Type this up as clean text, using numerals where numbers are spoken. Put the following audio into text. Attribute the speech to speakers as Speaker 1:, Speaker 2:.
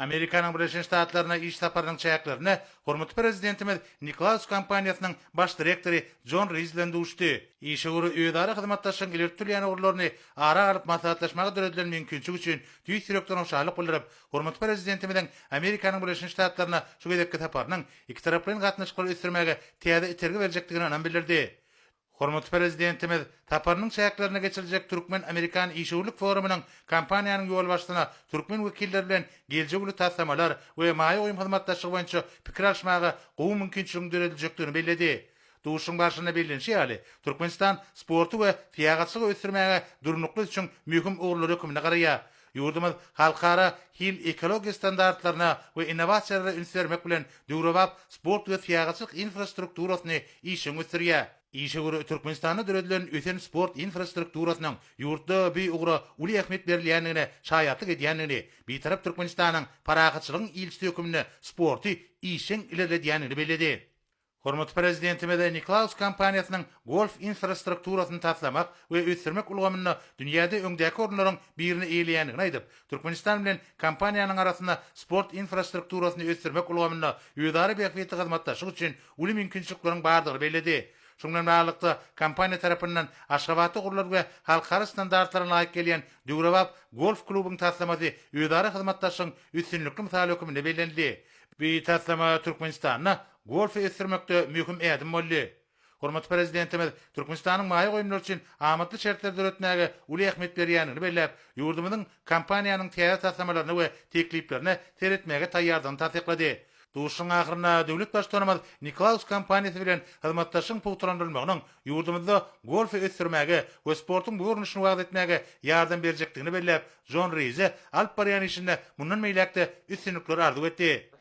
Speaker 1: Amerikanyň Birleşen Ştatlaryna iş saparynyň çäklerinde hormatly Prezidentimiz Niklaus kompaniýasynyň baş direktory Jon Riz bilen duşdy. Işewür özara hyzmatdaşlygyň ileri tutulýan ugurlaryny ara alyp maslahatlaşmaga döredilen mümkinçilik üçin tüýs ýürekden hoşallyk bildirip, hormatly Prezidentimiziň Amerikanyň Birleşen Ştatlaryna şu gezekki saparynyň ikitaraplaýyn gatnaşyklary ösdürmäge täze itergi berjekdigine ynam bildirdi. Hormatly Prezidentimiz saparynyň çäklerinde geçiriljek türkmen-amerikan işewürlik forumynyň kompaniýanyň ýolbaşçysyna türkmen wekilleri bilen geljegi uly taslamalar we maýa goýum hyzmatdaşlygy boýunça pikir alyşmaga gowy mümkinçiligiň dörediljekdigini belledi. Duşuşygyň barşynda bellenişi ýaly, Türkmenistan sporty we syýahatçylygy ösdürmäge durnukly ösüşiň möhüm ugurlary hökmünde garaýar. Ýurdumyz halkara hil ekologiýa standartlaryna we innowasiýalara üns bermek bilen döwrebap sport we syýahatçylyk infrastrukturasyny işjeň ösdürýär. Işewür Türkmenistanda döredilen ösen sport infrastrukturasynyň ýurtda bu ugra uly ähmiýet berilýändigine şaýatlyk edýändigini, Bitarap Türkmenistanyň parahatçylygyň ilçisi hökmünde sporty işjeň ilerledýändigini belledi. Hormatly Prezidentimiz Niklaus kompaniýasynyň golf infrastrukturasyny taslamak we ösdürmek ulgamynda dünýäde öňdäki orunlaryň birini eýeleýändigini aýdyp, Türkmenistan bilen kompaniýanyň arasynda sport infrastrukturasyny ösdürmek ulgamynda özara bähbitli hyzmatdaşlyk üçin uly mümkinçilikleriň bardygyny belledi. Şunuň bilen baglylykda, kompaniýa tarapyndan Aşgabatda gurlan we halkara standartlaryna laýyk gelýän döwrebap golf klubuň taslamasy özara hyzmatdaşlygyň üstünlikli mysaly hökmünde bellenildi. Bu taslama Türkmenistanda golfy ösdürmekde möhüm ädim boldy. Hormatly Prezidentimiz Türkmenistanyň maýa goýumlary üçin amatly şertleri döretmäge uly ähmiýet berýändigini belläp, ýurdumyzyň kompaniýanyň täze taslamalaryna we tekliplerine seretmäge taýýardygyny tassyklady. Duşuşygyň ahyrynda döwlet Baştutanymyz Niklaus kompaniýasy bilen hyzmatdaşlygyň pugtalandyrylmagynyň ýurdumyzda golfy ösdürmäge we sportuň bu görnüşini wagyz etmäge ýardam berjekdigini belläp, Jon Rize alyp barýan işinde mundan beýläk-de üstünlikler arzuw etdi.